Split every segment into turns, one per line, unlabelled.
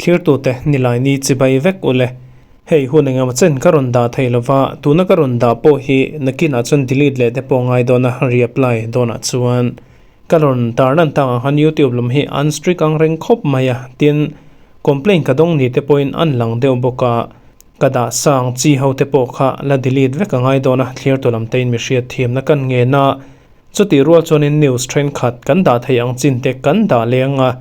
Thlirtute Nilaini chibai vek ule. Hei hun engemaw chen ka rawn dah thei lova, tuna ka rawn dah pawh hi nakinah chuan delete leh te pawh ngai dawn a, reapply dawnah chuan ka rawn tarlan tak ang khan youtube lam hi an strict ang reng khawp mai a, tin complaint ka dawng ni te pawhin an lang deuh bawk a, ka dah sang chi ho te pawh kha la delete vek a ngai dawn a, thlirtu lam te in mi hriat thiamna kan ngen a. Chutih rual chuanin news thenkhat kan dah theih ang chin te kan dah leh ang a,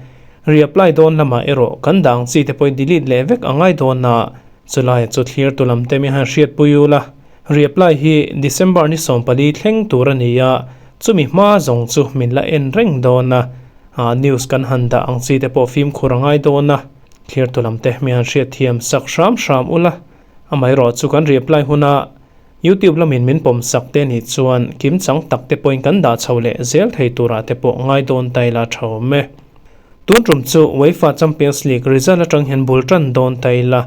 reapply dawn lamah erawh kan dah ang chi te pawhin delete leh vek a ngai dawn a, chulai chu thlir tu lam te mi han hriatpui u la, reapply hi December ni 14 thleng tur a ni a, chumi hma zawng chu min la en reng dawn a, news kan han dah ang chi te pawh fimkhur a ngai dawn a, thlir tu lam te mi han hriatthiam sak hram hram u la, amaherawh chu kan reapply huna. YouTube lamin min pawm sak te nih chuan kimchang tak te pawhin kan dah chho leh zel thei turah te pawh ngai dawn ta ila tha awm e. Tun tum chu UEFA Champions League result atang hian bul tan dawn ta ila.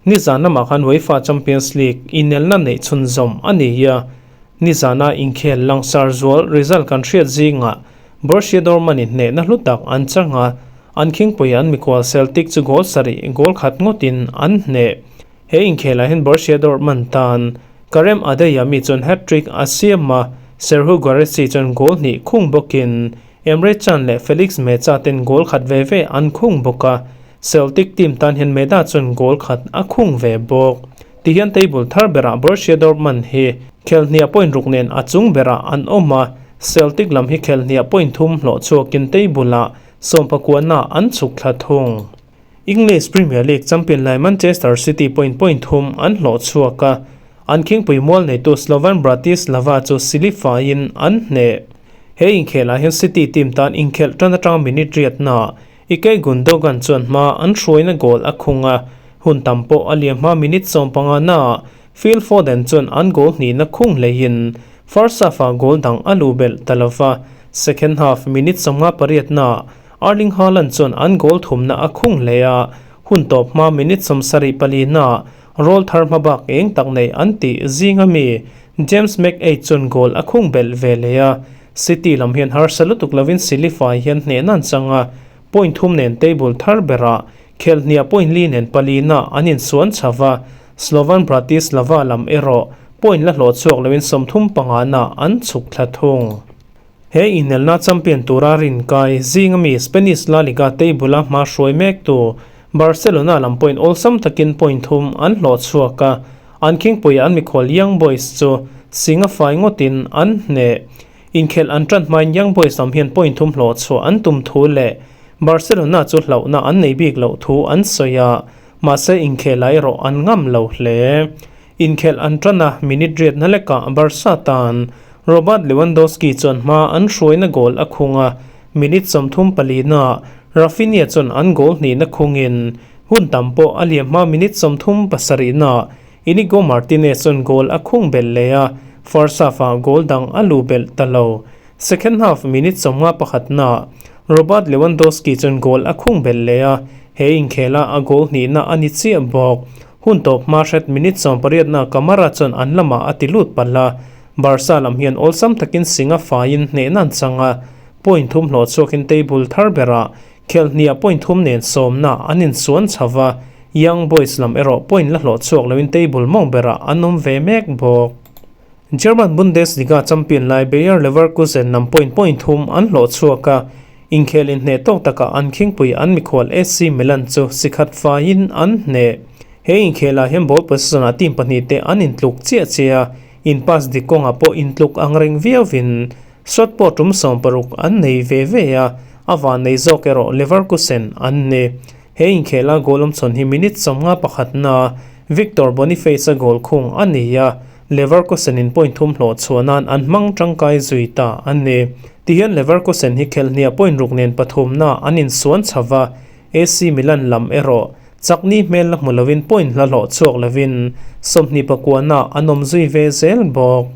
Nizan lamah khan UEFA Champions League inelna neih chhunzawm a ni a, nizana inkhel langsar zual result kan hriat zingah Borussia Dortmund in hnehna hlu tak an chang a, an khingpui an mikhual Celtic chu goal sarih goal khat ngawtin an hneh. He inkhelah hian Borussia Dortmund tan Karem Adeyemi chuan hat-trick a siam a, Serhou Guirassy chuan goal hnih khung bawkin Emre Can leh Felix Meza ten goal khat ve ve an khung bawk a, Celtic team tan hian Meda chuan goal khat a khung ve bawk. Tihian table thar berah Borussia Dortmund hi khelhniah point ruk nen a chung berah an awm a, Celtic lam hi khelhniah point thum hlawh chhuakin table-ah sawmpakuana an chhuk thla thung. English Premier League champion lai Manchester City point point thum an hlawh chhuak a, an khingpui mual neitu Slovan Bratislava chu sili faiin an hneh. He inkhelah hian City team tan inkhelh tan atanga minute riatnaah Ike Gundogan chuan hma an hruaina goal a khung a, hun tam pawh a liam hma minute 15 naah Phil Foden chuan an goal hnihna khung hleiin first half-ah goal dang a luh belh ta lova, second half minute 58 naah Erling Haaland chuan an goal thumna a khung hle a, hun tawp hma minute 74 naah roll thar hmabak eng tak nei an tih zinga mi James McAid chuan goal a khung belh ve leh a, City lam hian harsa lutuk lovin Silifai hian hnehna an chang a, point thum nen table thar berah khelhniah point li nen palina an insuan chho va, Slovan Bratislava lam erawh point la hlawh chhuak loin 35 na an chhuk thla thung. He inelna champion tura rinkai zinga mi Spanish La Liga table-a hma hruai mek tu Barcelona lam point awlsam takin point thum an hlawh chhuak a, an khingpuiah an mikhual Young Boys chu singa fai ngawtin an hneh. Inkhelh an tan hmain Young Boys lam hian point thum hlawh chhuah an tum thu leh Barcelona chu hlauhna an nei bik loh thu an sawi a, mahse inkhelah erawh an ngam lo hle. Inkhelh an tan a, minute riatna lekah Barca tan Robert Lewandowski chuan hma an hruaina goal a khung a, minute 34 naah Raphinha chuan an goal hnihna khungin hun tam pawh a liam hma minute 37 naah Inigo Martinez chuan goal a khung belh leh a, first half-ah goal dang a luh belh ta lo. Second half minute 51 naah Robert Lewandowski chuan goal a khung belh leh a, he inkhela a goal hnihna a ni chiah bawk. Hun tawp hma hret minute 18 naah Kamara chuan an lamah a ti lut palh a, Barca lam hian awlsam takin singa faiin hnehna an chang a, point thum hlawh chhuakin table thar berah khelhniah point thum nen sawmna an insuan chho va, Young Boys lam erawh point la hlawh chhuak loin table mawng berah an awm ve mek bawk. German Bundesliga champion lai Bayer Leverkusen lam point point thum an hlawh chhuak a, inkhel inhneh tawk takah an khingpui an mikhual AC Milan chu sikhat faiin an hneh. He inkhelah hian ball possession-ah team pahnih te an intluk chiah chiah a, in pass dik kawngah pawh intluk ang reng viauin shot pawh tum 60 an nei ve ve a, a van nei zawk erawh Leverkusen an ni. He inkhela goal awmchhawn hi minute 51 na Victor Boniface-a goal khung a ni a, Leverkusen in point thum hlawh chhuah nan an hmang tangkai zui ta a ni. Tihian Leverkusen hi khelhniah point ruk nen pathumna an insuan chho va, AC Milan lam erawh chakni hmel la hmu lovin point hla hlawh chhuak lovin 29 an awm zui ve zel bawk.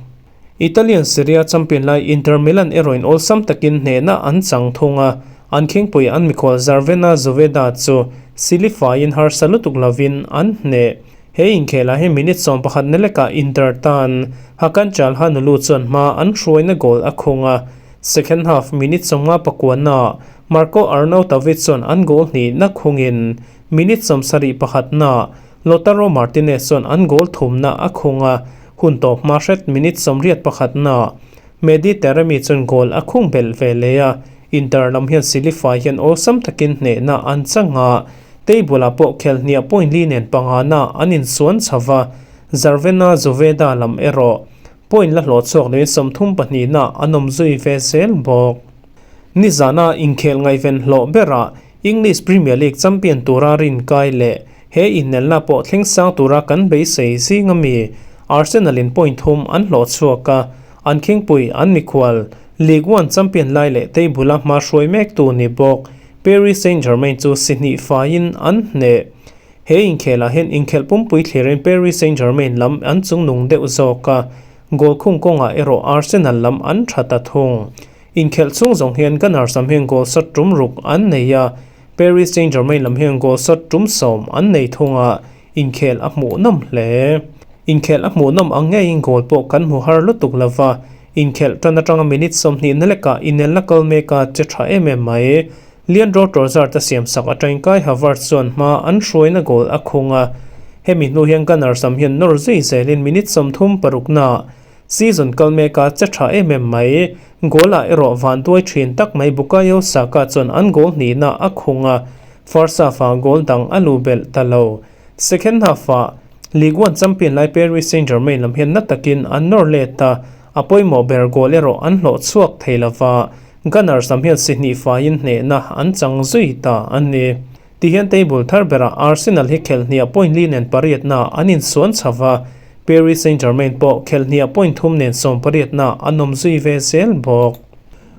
Italian Serie A champion lai Inter Milan erawh in awlsam takin hnehna an chang thung a, an khingpui an mikhual Zarvena Zuveda chu sili faiin harsa lutuk lovin an hneh. He inkhelah hi minute 11 na lekah Inter tan Hakan Calhanoglu chuan hma an hruaina goal a khung a, second half minute 59 naah Marko Arnautovic chuan an goal hnihna khungin Minute 71 naah Lautaro Martinez chuan an goal thumna a khung a, hun tawp hma hret minute 81 naah Mehdi Taremi chuan goal a khung belh ve leh a, Inter lam hian silifai hian awlsam takin hnehna an chang a, table ah pawh khelhniah point li nen pangana an insuan chho va, Crvena Zvezda lam erawh point la hlawh chhuak loin 32 na an awm zui ve zel bawk. Nizana inkhel ngaihven hlawh berah English Premier League champion tura rin kai leh he inelna pawh thleng sang tura kan beisei zing ami Arsenal in point thum an hlawh chhuak a, an khingpui an mikhual League One champion lai leh table a hma hruai mek tu ni bawk Paris Saint-Germain chu si hnih faiin an hneh. He inkhelah hian inkhelh pumpui thlirin Paris Saint-Germain lam an chungnung deuh zawk a, goal khung kawngah erawh Arsenal lam an tha ta thung. Inkhelh chhung zawng hian Gunners lam hian goal shot tum ruk an nei a, Paris Saint-Germain lam hian goal shot tum 10 an nei thung a, inkhel a hmuh nawm hle. Inkhel a hmuh nawm ang ngeiin goal pawh kan hmu har lutuk lova, inkhelh tan atanga minute 20 na lekah inelna kal mek a che tha em em mai. Leandro Trossard a siam sak atangin Kai Havertz chuan hma an hruaina goal a khung a, hemi hnu hian Gunners lam hian nawr zui zelin minute 36 naah Season kal mek a che tha em em mai. Goal ah erawh van duai thin tak mai Bukayo Saka chuan an goal hnihna a khung a, first half ah goal dang a lu belh ta lo. Second half ah Ligue 1 champion lai Paris Saint-Germain lam hian na takin an nawr let a, a pawimawh ber goal erawh an hlawh chhuak thei lova, Gunners lam hian si hnih faiin hnehna an chang zui ta a ni. Tihian table thar berah Arsenal hi khelhniah point li nen pariatna an insuan chho va, Paris Saint-Germain pawh khelhniah point thum nen 18 na an awm zui ve zel bawk.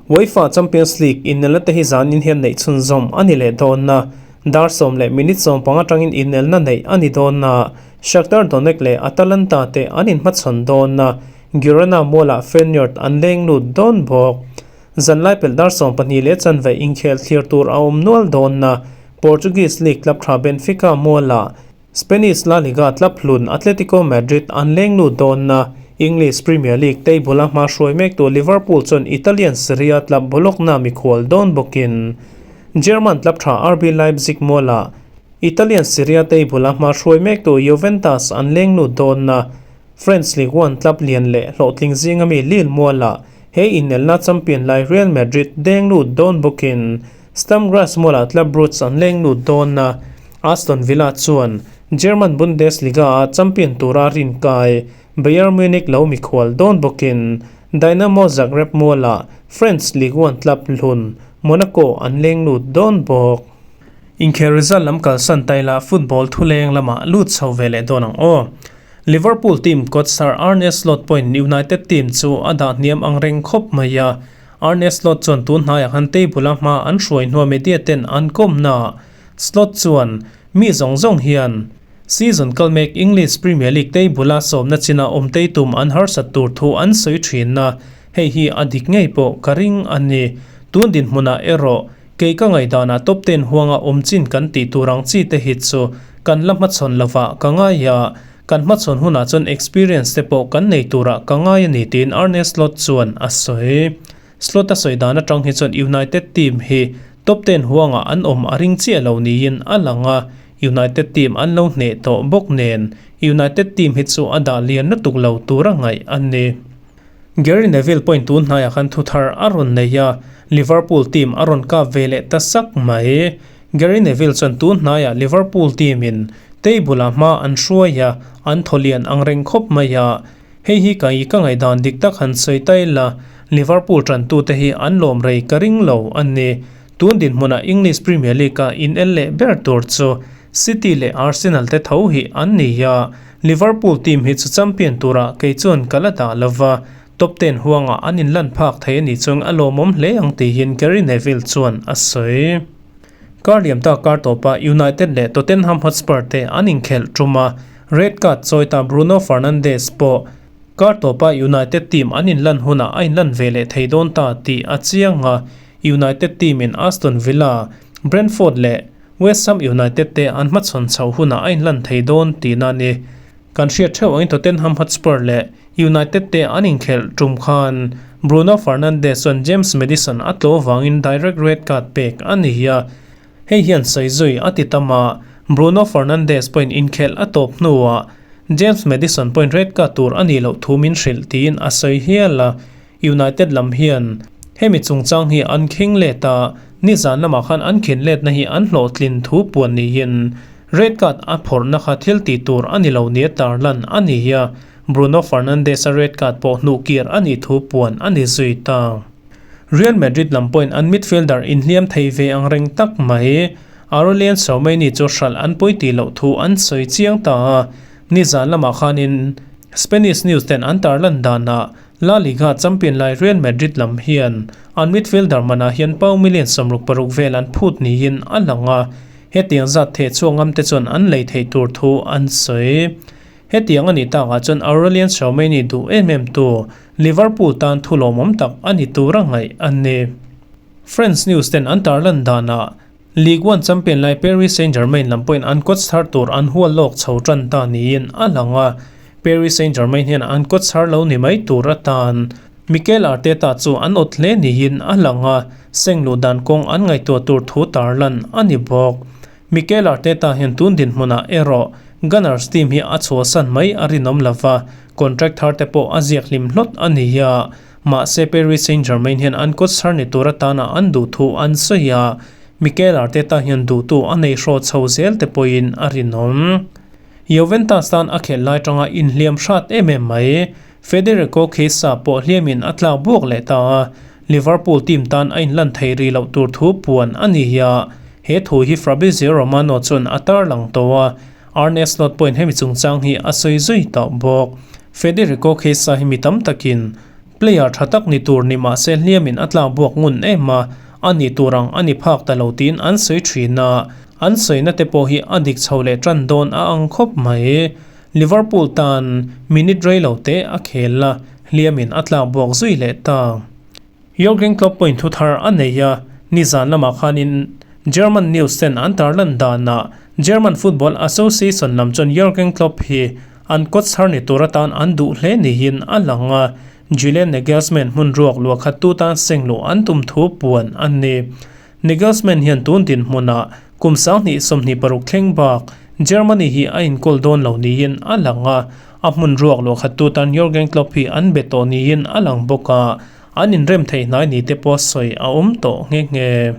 UEFA Champions League inelna te hi zanin hian neih chhunzawm a ni leh dawn a, dar 10 leh minute 15 atangin inelna neih a ni dawn a, Shakhtar Donetsk leh Atalanta te an inhmachhawn dawn a, Girona mualah Feyenoord an leng lut dawn bawk. Zanlai pelh dar 12 leh chanve inkhel thlir tur a awm nual dawn a, Portuguese League club tha Benfica mualah Spanish La Liga club hlun Atletico Madrid an leng lut dawn a, English Premier League table a hma hruai mek tu Liverpool chuan Italian Serie A club Bologna mikhual dawn bawkin German club tha RB Leipzig mualah Italian Serie A table a hma hruai mek tu Juventus an leng lut dawn a, French Ligue 1 club lian leh hlawhtling zing ami Lille mualah he inelna champion lai Real Madrid deng lut dawn bawkin Sturm Graz mualah club Brugge an leng lut dawn a, Aston Villa chuan German Bundesliga a champion tura rin kai Bayern Munich lo mikhual dawn bawkin Dynamo Zagreb mualah French Ligue 1 club hlun Monaco an leng lut dawn bawk. Inkhel result lam kalsan taila football thuleng lamah lut chho ve leh dawn ang aw. Liverpool team coach Sir Arne Slot pawhin United team chu a dah hniam ang reng khawp mai a. Arne Slot chuan tun hnaiah khan table a hma an hruai hnuah media ten an kawmna. Slot chuan, Mi zawng zawng hian season kal mek English Premier League table a sawmna china awm tei tum an harsat tur thu an sawi thin a, hei hi a dik ngei pawh ka ring a ni. Tun dinhmunah erawh kei ka ngaihdanah top ten huanga awm chin kan tih tur ang chi te hi chu kan la hmachhawn lovah ka ngai a, kan hmachhawn hunah chuan experience te pawh kan nei turah ka ngai a ni tiin Arne Slot chuan a sawi. Slot a sawi dan atang hi chuan United team hi top ten huangah an awm a ring chiah lo niin a lang a, United team an lo hneh tawh bawk nen United team hi chu a dah lian lutuk lo tur a ngaih a ni. Gary Neville point tun hnaiah khan thu thar a rawn nei a, Liverpool team a rawn kap ve leh ta sak mai. Gary Neville chuan tun hnaiah Liverpool team in table ah hma an hruai a, an thaw lian ang reng khawp mai a. Hei hi ka i ka ngaihdan dik tak han sawi ta ila, Liverpool tantute hi an lawm rei ka ring lo a ni. Tun dinhmunah English Premier League a inel leh ber tur chu City leh Arsenal te tho hi an ni a, Liverpool team hi chu champion turah kei chuan ka la dah lova, top ten huangah an inlan phak thei a nih chuan a lawmawm hle ang tiin Gary Neville chuan a sawi. Kar liam ta kar tawpa United leh Tottenham Hotspur te an inkhelh tum a, red card chawi ta Bruno Fernandes pawh kar tawpa United team an inlan hunah a inlan ve leh thei dawn ta tih a chiang a, United team in Aston Villa, Brentford leh West Ham United te an hmachhawn chhoh hunah a inlan thei dawn tihna a ni. Kan hriat theuh angin Tottenham Hotspur leh United te an inkhelh tum khan Bruno Fernandes chuan James Maddison a tlaw vangin direct red card pek a ni a, hei hian sawi zui a ti tam a, Bruno Fernandes pawhin inkhelh a tawp hnuah James Maddison pawhin red card tur a nih loh thu min hrilh tiin a sawi hial a. United lam hian hemi chungchang hi an khing let a, nizan lamah khan an khin letna hi an hlawhtlin thu puan niin red card a phawrhna kha thil tih tur a ni lo nia tarlan a ni a, Bruno Fernandes-a red card pawh hnuhkir a nih thu puan a ni zui ta. Real Madrid lam pawhin an midfielder inhliam thei ve ang reng tak mai. Aurelien Tchouameni chu hralh an pawi tih loh thu an sawi chiang ta a, nizan lamah khanin Spanish news ten an tarlan danah La Liga champion lai Real Madrid lam hian an midfielder manah hian pau million 66 vel an phut niin a lang a, hetiang zat theh chhuak ngam te chuan an lei theih tur thu an sawi. Hetiang a nih takah chuan Aurelien Tchouameni duh em em tu Liverpool tan thu lawmawm tak a ni tur a ngaih a ni. French news ten an tarlan danah Ligue 1 champion lai Paris Saint-Germain lam pawhin an coach thar tur an hual lawk chho tan ta niin a lang a, Paris Saint-Germain hian an coach thar lo ni mai tur atan Mikel Arteta chu an awt hle niin a lang a, seng luh dan kawng an ngaihtuah tur thu tarlan a ni bawk. Mikel Arteta hian tun dinhmunah erawh Gunners team hi a chhuahsan mai a rinawm lova, contract thar te pawh a ziak hlim hlawt a ni a. Mahse Paris Saint-Germain hian an coach thar ni tur atana an duh thu an sawi a, Mikel Arteta hian duhtu a nei hraw chho zel te pawhin a rinawm. Juventus tan a khelh lai tanga inhliam hrat em em mai. Federico Chiesa pawh hliamin a tlak buak leh ta a, Liverpool team tan a inlan thei rih loh tur thu puan a ni a, he thu hi Fabrizio Romano chuan a tarlang tawh a, Arne Slot pawhin hemi chungchang hi a sawi zui tawh bawk. Federico Chiesa hi mi tam takin player tha tak ni tur ni mah se hliamin a tlak buak ngun em a, a ni tur ang a ni phak ta lo tiin an sawi thin a, an sawina te pawh hi a dik chho leh tan dawn a ang khawp mai. Liverpool tan minute rei lo te a khel a, hliamin a tlak buak zui leh ta. Jurgen Klopp pawhin thu thar a nei a, nizan lamah khanin German news ten an tarlan danah German Football Association lam chuan Jurgen Klopp hi an coach thar ni tur atan an duh hle niin a lang a, Julian Nagelsmann hmun ruak luah khattu tan seng luh an tum thu puan a ni. Nagelsmann hian tun dinhmunah kum 2026 thleng bak Germany hi a inkawl dawn lo niin a lang a, a hmun ruak luah khattu tan Jurgen Klopp hi an be tawh niin a lang bawk a, an inrem theih hnai ni te pawh sawi a awm tawh nghe nghe.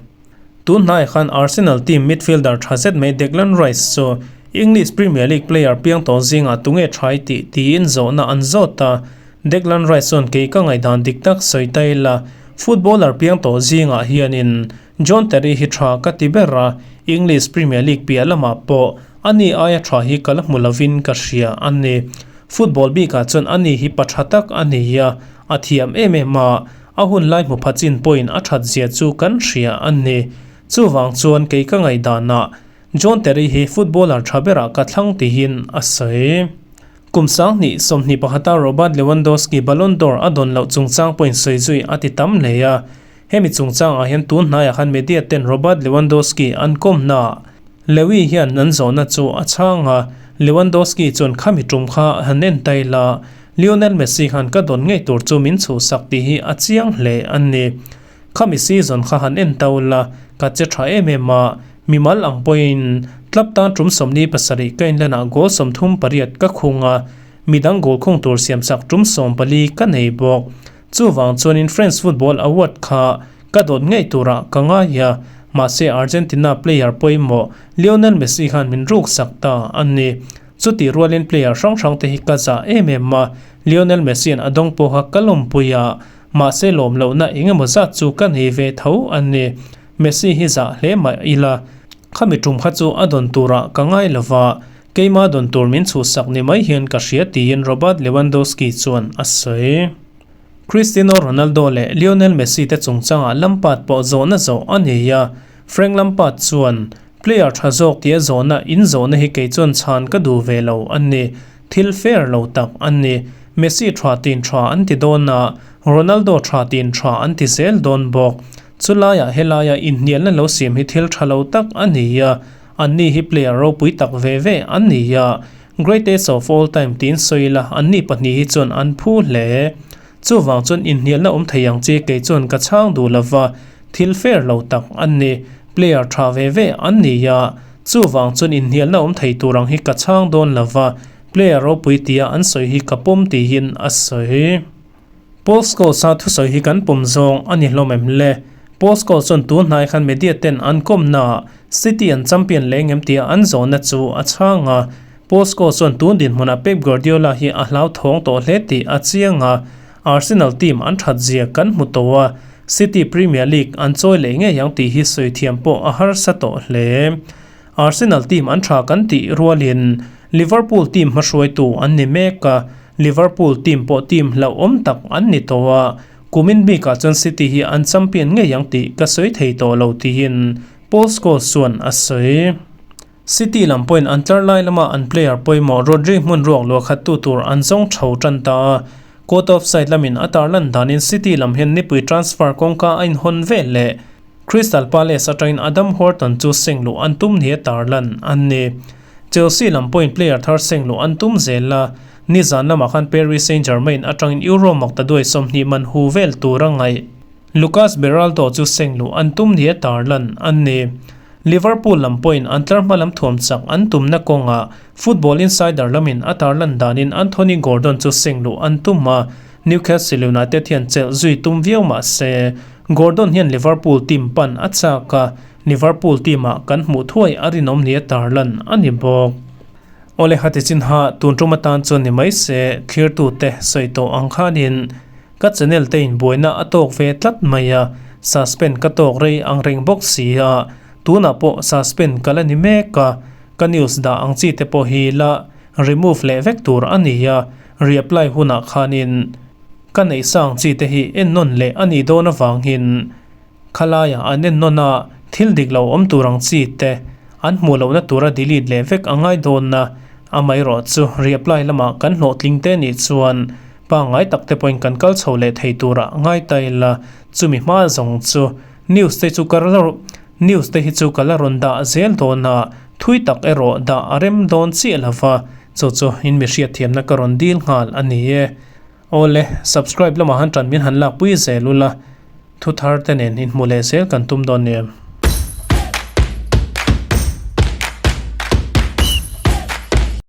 Tun hnaiah khan Arsenal team midfielder tha zet mai Declan Rice chu English Premier League player piang tawh zingah tunge thai tih tiin zawhna an zawt a, Declan Rice chuan kei ka ngaihdan dik tak sawi ta ila, footballer piang tawh zingah hianin John Terry hi tha ka ti ber a, English Premier League piah lamah pawh ani aia tha hi ka la hmu lovin ka hria a ni. Football bikah chuan ani hi pa tha tak a ni a, a thiam em em a, a hun lai hmu pha chin pawhin a that zia chu kan hria a ni. Chuvang chuan kei ka ngaihdanah John Terry hi footballer tha berah ka thlang tihin a sawi. Kum 2021-a Robert Lewandowski Ballon d'Or a dawn loh chungchang pawhin sawi zui a ti tam hle a. Hemi chungchangah hian tun hnaiah khan media ten Robert Lewandowski an kawmnaah Lewy hian an zawhna chu a chhang a, Lewandowski chuan khami tum kha han en ta ila, Lionel Messi khan ka dawn ngei tur chu min chhuhsak tih hi a chiang hle a ni. Khami season kha han en ta ula, ka che tha em em a, mimal ang pawhin club tan tum 47 ka inlanah goal 38 ka khung a, midang goal khung tur siamsak tum 14 ka nei bawk. Chuvang chuanin France Football Award kha ka dawt ngei turah ka ngai a, mahse Argentina player pawimawh Lionel Messi khan min ruksak ta a ni. Chutih rualin player hrang hrang te hi ka zah em em a, Lionel Messi-a'n a dawng pawha ka lawmpui a, mahse lawm lohna eng emaw zat chu ka nei ve tho a ni. Messi hi zah hle mah ila, khami tum kha chu a dawn turah ka ngai lova, keima dawn tur min chhuhsak ni mai hian ka hria tiin Robert Lewandowski chuan a sawi. Cristiano Ronaldo leh Lionel Messi te chungchangah Lampard pawh zawhna zawh a nei a, Frank Lampard chuan, Player tha zawk tia zawhna in zawhna hi kei chuan chhan ka duh ve lo a ni. Thil fair lo tak a ni. Messi tha tin tha an ti dawn a, Ronaldo tha tin tha an ti zel dawn bawk. Chulaiah helaia inhnialna lo siam hi thil tha lo tak a ni a, anni hi player ropui tak ve ve an ni a, Greatest of all time tiin sawi ila anni pahnih hi chuan an phu hle. Chuvang chuan inhnialna awm thei ang chi kei chuan ka chhang duh lova, thil fair lo tak an ni. Player tha ve ve an ni a, Chuvang chuan inhnialna awm thei tur ang hi ka chhang dawn lo va, player ropui tia an sawi hi ka pawm tiin a sawi. Paul Scholes-a thusawi hi kan pawm zawng a ni hlawm em le? Paul Scholes chuan tun hnai khan media ten an kawmnaah City an champion leh engem tia an zawhna chu a chhang a. Paul Scholes chuan tun dinhmunah Pep Guardiola hi a hlauthawng tawh hle tih a chiang a, Arsenal team an that zia kan hmu tawh a, City Premier League an chawi leh ngei ang tih hi sawi thiam pawh a harsa tawh hle. Arsenal team an tha kan tih rualin Liverpool team hmahruaitu an ni mek a, Liverpool team pawh team hlauhawm tak an ni tawh a, kumin bikah chuan City hi an champion ngei ang tih ka sawi thei tawh lo tiin Paul Scholes chuan a sawi. City lam pawhin an tlar lai lama an player pawimawh Rodri hmun ruak luah khattu tur an zawng tho tan ta a, Caught offside lamin a tarlan danin City lam hian nipui transfer kawngka a inhawn vel leh Crystal Palace atangin Adam Wharton chu seng luh an tum nia tarlan an ni. Chelsea lam pawhin player thar seng luh an tum zel a, nizan lamah khan Paris Saint-Germain atangin Euro maktaduai 20 man hu vel tur a ngaih. Lucas Beraldo chu seng luh an tum nia tarlan an ni. Liverpool lam pawhin an tlar hma lam thuam chak an tumna kawngah Football Insider lamin a tarlan danin Anthony Gordon chu seng luh an tum a, Newcastle United hian chelh zui tum viau mah se Gordon hian Liverpool team pan a chak a, Liverpool team-ah kan hmuh thuai a rinawm nia tarlan a ni bawk. Awle hati chinha tun tum atan chuan ni mai se thlirtute sawi tawh ang khanin Ka channel te in buaina a tawk ve tlat mai a, suspend ka tawk rei ang reng bawk si a, tunah pawh suspend ka la ni mek a, ka news dah ang chi te pawh hi la remove leh vek tur a ni a, reapply hunah khanin ka neih sang chi te hi ennawn leh a nih dawn avangin Khalaiah an ennawn a, thil dik lo awm tur ang chi te an hmuh lohna tura delete leh vek a ngai dawn a, amaherawh chu reapply lamah kan hlawhtling te nih chuan pangngai tak te pawhin kan kal chho leh thei turah ngai ta ila, chumi hma zawng chu news te chu ka news te hi chu ka la rawn dah zel dawn a, thui tak erawh dah a rem dawn chiah lova, chu chu in mi hriatthiamna ka rawn dil nghal a ni e. Awle, subscribe lamah han tan min han lakpui zel ula, thu thar te nen inhmu leh zel kan tum dawn nia.